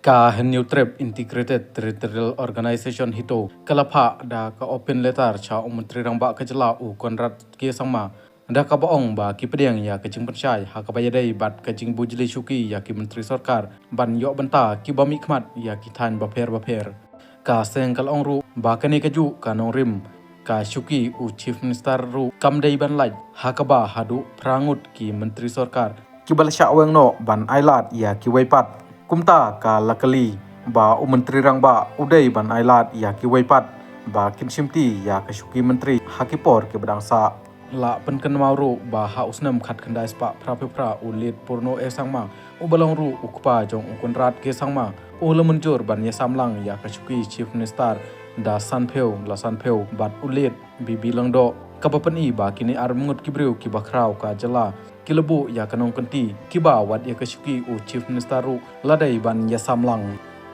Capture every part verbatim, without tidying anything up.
Ka Hynñiewtrep Integrated Territorial Organization HITO ka la phah da ka open letter sha u Myntri Rangbah ka jylla u Conrad K Sangma, da kaba ong ba ki pdiang ïa ka jingpynshai ha kaba ïadei bad ka jingbujli shuki ïa ki myntri sorkar ban ïoh bynta kiba mihkhmat ïa ki thaiñ bapher bapher. Ka seng ka la ong ruh ba kane kajuh ka nongrim ka shuki u Chief Minister ruh kam dei ban lait ha kaba haduh phra ngut ki myntri sorkar kiba la shah weng noh ban ailad ïa kiwei pat. Kumta ka la kylli ba u Myntri Rangbah u dei ban ailad ïa kiwei pat ba kin shimti ïa ka shuki myntri ha ki por kiba dang sah. La pynkynmaw ruh ba ha u snem khatkhyndai spah phraphew phra u Late Purno A Sangma, uba long ruh u kpa jong u Conrad K Sangma, u la mynjur ban ïasam lang ïa ka shuki Chief Minister da sanphew la sanphew bad u Late B B Lyngdoh, kaba pyni ba kine arngut ki briew kiba khraw ka jylla ki la buh ïa ka nongkynti kiba wat ïa ka shuki u Chief Minister ruh la dei ban ïasam lang.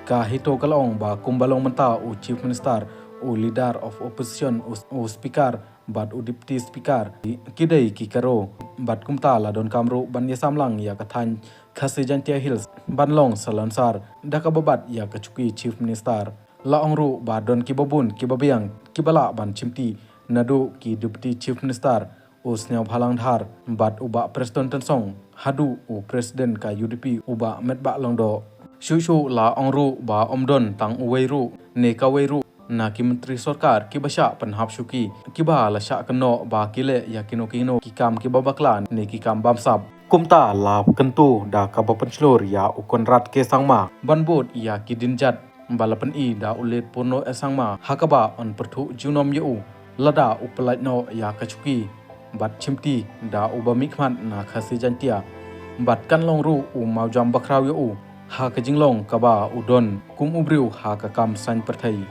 Ka HITO ka la ong ba kumba long mynta u Chief Minister, u Leader of Opposition, u, u Speaker bad u Deputy Speaker ki dei ki karo, bad kumta la donkam ruh ban ïasam lang ïa ka thaiñ Khasi Jaintia Hills ban long salonsar da kaba bat ïa ka shuki Chief Minister. La ong ruh ba don kiba bun kiba biang kiba lah ban shimti, naduh ki Deputy Chief Minister u Sniawbhalang Dhar bad u Bah Prestone Tynsong haduh u President ka U D P u Bah Metbah Lyngdoh. Shuh shuh la ong ruh ba ym don tang uwei ruh ne kawei ruh na ki myntri sorkar kiba shah pynhap shuki, kiba la shah kynnoh ba ki leh ïa kino kino ki kam kiba bakla ne ki kam bamsap. Kumta la kyntu da kaba pynshlur ïa u Conrad K Sangma ban bud ïa ki dienjat ba la pyni da u Late Purno A Sangma ha kaba yn pyrthuh junom ïa u lada u pyllait noh ïa ka shuki bad shimti da uba mihkhmat na Khasi Jaintia, bad kan long ruh u mawjam bakhraw ïa u ha ka jinglong kaba u don kum u briew ha ka kam saiñ pyrthei.